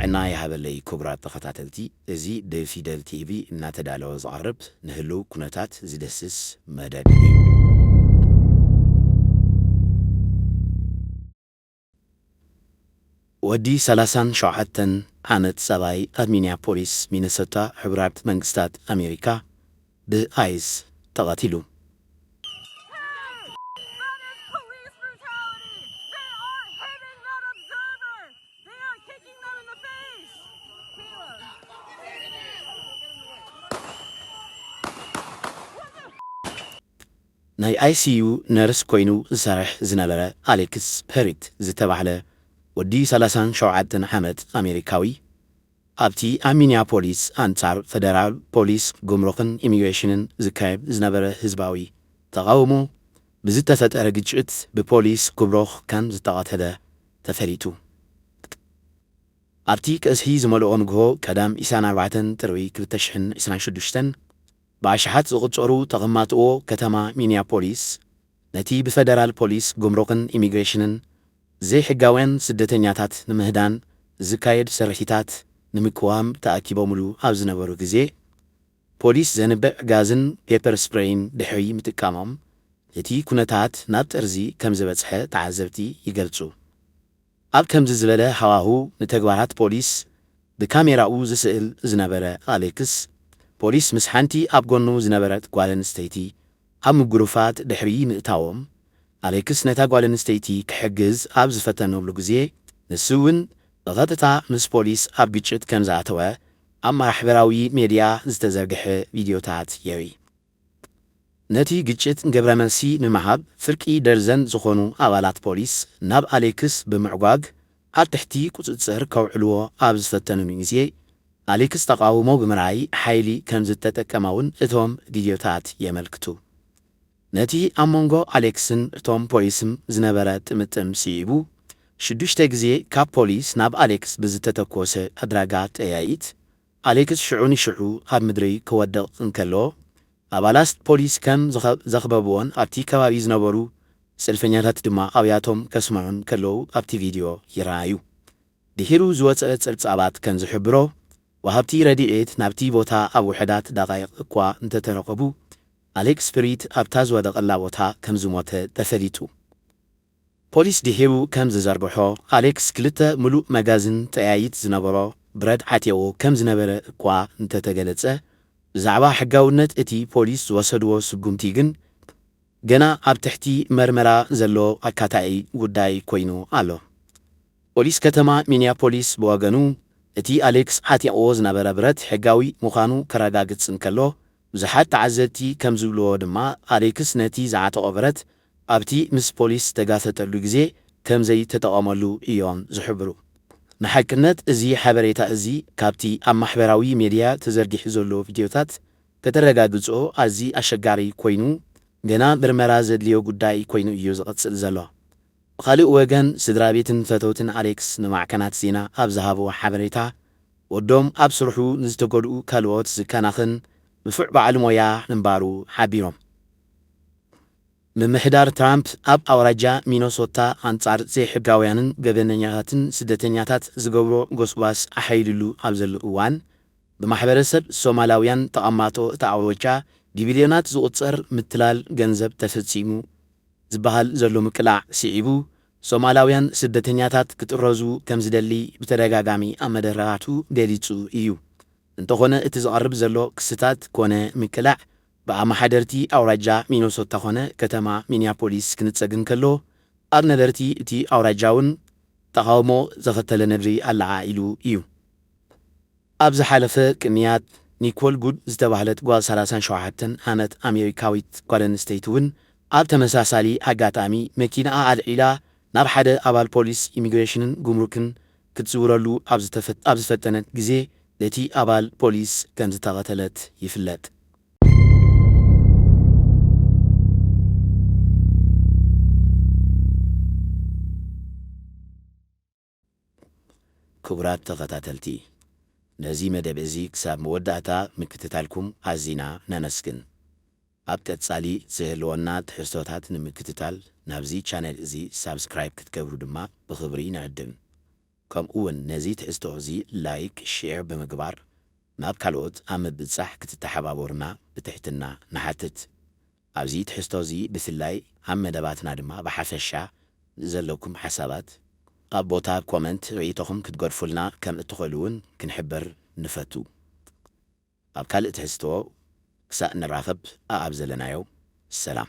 ጥዕና ይሃበለይ ክቡራት ተኸታተልቲ፣ እዚ ብፊደል ቲቪ እናተዳለወ ዝቐርብ ንህልው ኩነታት ዝደስስ መደብ እዩ። ወዲ ሰላሳን ሸውዓተን ዓመት ሰብኣይ ኣብ ሚኒያፖሊስ ሚነሶታ ሕቡራት መንግስታት ኣሜሪካ ብኣይስ ተቐቲሉ። That is police brutality. They are hitting that observer. They are kicking them in the face. Caleb. ናይ ኣይሲዩ ነርስ ኮይኑ ዝሰርሕ ዝነበረ ኣሌክስ ፐሪት ዝተባህለ ወዲ ሰላሳን ሸውዓተን ዓመት ኣሜሪካዊ፣ ኣብቲ ኣብ ሚኒያፖሊስ ኣንጻር ፈደራል ፖሊስ ጉምሩክን ኢሚግሬሽንን ዝካየድ ዝነበረ ህዝባዊ ተቓውሞ ብዝተፈጠረ ግጭት ብፖሊስ ጉምሩክ ከም ዝተቐተለ ተፈሊጡ። ኣብቲ ቀዝሒ ዝመልኦ ንግሆ ቀዳም ዕስራን ኣርባዕተን ጥሪ ክልተ ሽሕን ዕስራን ሽዱሽተን ብኣሽሓት ዝቑጸሩ ተቐማጥዎ ከተማ ሚኒያፖሊስ ነቲ ብፈደራል ፖሊስ ጉምሩክን ኢሚግሬሽንን ዘይሕጋውያን ስደተኛታት ንምህዳን ዝካየድ ስርሒታት ንምቅዋም ተኣኪቦምሉ ኣብ ዝነበሩ ግዜ፣ ፖሊስ ዘንብዕ ጋዝን ፔፐር ስፕሬይን ድሕሪ ምጥቃሞም፣ እቲ ኩነታት ናብ ጥርዚ ከም ዝበጽሐ ተዓዘብቲ ይገልጹ። ኣብ ከምዚ ዝበለ ሃዋሁ ንተግባራት ፖሊስ ብካሜራኡ ዝስእል ዝነበረ ኣሌክስ፣ ፖሊስ ምስ ሓንቲ ኣብ ጎኑ ዝነበረት ጓል ኣንስተይቲ ኣብ ምጉርፋት ድሕሪ ምእታዎም፣ ኣሌክስ ነታ ጓል ኣንስተይቲ ክሕግዝ ኣብ ዝፈተነሉ ግዜ፣ ንሱ እውን ብቐጥታ ምስ ፖሊስ ኣብ ግጭት ከም ዝኣተወ ኣብ ማሕበራዊ ሜድያ ዝተዘርግሐ ቪድዮታት የርኢ። ነቲ ግጭት ግብረ መልሲ ንምሃብ፣ ፍርቂ ደርዘን ዝኾኑ ኣባላት ፖሊስ ናብ ኣሌክስ ብምዕጓግ ኣብ ትሕቲ ቁጽጽር ከውዕልዎ ኣብ ዝፈተኑሉ ግዜ፣ ኣሌክስ ተቓውሞ ብምርኣይ ሓይሊ ከም ዝተጠቀመ እውን እቶም ቪድዮታት የመልክቱ። ነቲ ኣብ መንጎ ኣሌክስን እቶም ፖሊስን ዝነበረ ጥምጥም ስዒቡ፣ ሽዱሽተ ግዜ ካብ ፖሊስ ናብ ኣሌክስ ብዝተተኮሰ ኣድራጋ ጠያይት፣ ኣሌክስ ሽዑ ንሽዑ ኣብ ምድሪ ክወድቕ እንከሎ፣ ኣባላት ፖሊስ ከም ዘኸ-፣ ዘኽበብዎን ኣብቲ ከባቢ ዝነበሩ ሰልፈኛታት ድማ ኣብያቶም ከስምዑን ከለዉ ኣብቲ ቪድዮ ይረኣዩ። ድሒሩ ዝወጸ ጸብጻባት ከም ዝሕብሮ፣ ወሃብቲ ረድኤት ናብቲ ቦታ ኣብ ውሑዳት ደቓይቕ እኳ እንተተረኸቡ፣ ኣሌክስ ፕሪት ኣብታ ዝወደቐላ ቦታ ከም ዝሞተ ተፈሊጡ። ፖሊስ ድሒሩ ከም ዝዘርግሖ፣ ኣሌክስ ክልተ ምሉእ መጋዝን ጠያይት ዝነበሮ ብረት ዓጢቑ ከም ዝነበረ እኳ እንተተገለጸ፣ ብዛዕባ ሕጋውነት እቲ ፖሊስ ዝወሰድዎ ስጉምቲ ግን ገና ኣብ ትሕቲ መርመራ ዘሎ ኣካታዒ ጉዳይ ኮይኑ ኣሎ። ፖሊስ ከተማ ሚኒያፖሊስ ብወገኑ፣ እቲ ኣሌክስ ዓጢቕዎ ዝነበረ ብረት ሕጋዊ ምዃኑ ከረጋግጽ እንከሎ፣ ብዙሓት ተዓዘብቲ ከም ዝብልዎ ድማ፣ ኣሌክስ ነቲ ዝዓጠቖ ብረት ኣብቲ ምስ ፖሊስ ዝተጋፈጠሉ ግዜ ከም ዘይተጠቐመሉ እዮም ዝሕብሩ። ንሓቅነት እዚ ሓበሬታ እዚ ካብቲ ኣብ ማሕበራዊ ሜድያ ተዘርጊሑ ዘሎ ቪድዮታት ከተረጋግጾ ኣዝዩ ኣሸጋሪ ኮይኑ፣ ገና ምርመራ ዘድልዮ ጉዳይ ኮይኑ እዩ ዝቕጽል ዘሎ። ብኻልእ ወገን፣ ስድራ ቤትን ፈተውትን ኣሌክስ ንማዕከናት ዜና ኣብ ዝሃብዎ ሓበሬታ፣ ወዶም ኣብ ስርሑ ንዝተጎድኡ ካልኦት ዝከናኸን ንፉዕ በዓል ሞያ ምንባሩ ሓቢሮም። ምምሕዳር ትራምፕ ኣብ ኣውራጃ ሚነሶታ ኣንጻር ዘይሕጋውያንን ገበነኛታትን ስደተኛታት ዝገብሮ ጎስጓስ ኣሐይልሉ ኣብ ዘሎ እዋን፣ ብማሕበረሰብ ሶማላውያን ተቐማጦ እታ ኣውራጃ ብቢልዮናት ዝቑጸር ምትላል ገንዘብ ተፈጺሙ ዝበሃል ዘሎ ምቅላዕ ስዒቡ፣ ሶማላውያን ስደተኛታት ክጥረዙ ከም ዝደሊ ብተደጋጋሚ ኣብ መደረራቱ ገሊጹ እዩ። እንተኾነ፣ እቲ ዝቐርብ ዘሎ ክስታት ኮነ ምቅላዕ ብኣመሓደርቲ ኣውራጃ ሚነሶታ ኮነ ከተማ ሚኒያፖሊስ ክንጸግ እንከሎ፣ ኣብ ነበርቲ እቲ ኣውራጃ እውን ተቓውሞ ዘኸተለ ነድሪ ኣለዓ ኢሉ እዩ። ኣብ ዝሓለፈ ቅንያት፣ ኒኮል ጉድ ዝተባህለት ጓል ሰላሳን ሸውዓተን ዓመት ኣሜሪካዊት ጓል ኣንስተይቲ እውን ኣብ ተመሳሳሊ ኣጋጣሚ መኪናኣ ኣልዒላ ናብ ሓደ ኣባል ፖሊስ ኢሚግሬሽንን ጉምሩክን ክትዝውረሉ ኣብ ዝተፈ-፣ ኣብ ዝፈተነት ግዜ ነቲ ኣባል ፖሊስ ከም ዝተቐተለት ይፍለጥ። ክቡራት ተኸታተልቲ፣ ነዚ መደብ እዚ ክሳብ መወዳእታ ምክትታልኩም ኣዚና ነመስግን። ኣብ ቀጻሊ ዝህልወና ትሕዝቶታት ንምክትታል ናብዚ ቻነል እዚ ሳብስክራይብ ክትገብሩ ድማ ብኽብሪ ንዕድም። ከምኡ እውን ነዚ ትሕዝቶ እዚ ላይክ፣ ሼር ብምግባር ናብ ካልኦት ኣብ ምብጻሕ ክትተሓባበሩና ብትሕትና ንሓትት። ኣብዚ ትሕዝቶ እዚ ብፍላይ ኣብ መደባትና ድማ ብሓፈሻ ዘለኩም ሓሳባት ኣብ ቦታ ኮመንት ርእይቶኹም ክትገድፉልና ከም እትኽእሉ እውን ክንሕብር ንፈቱ። ኣብ ካልእ ትሕዝቶ ክሳእ ንራኸብ ኣኣብ ዘለናዮ ሰላም።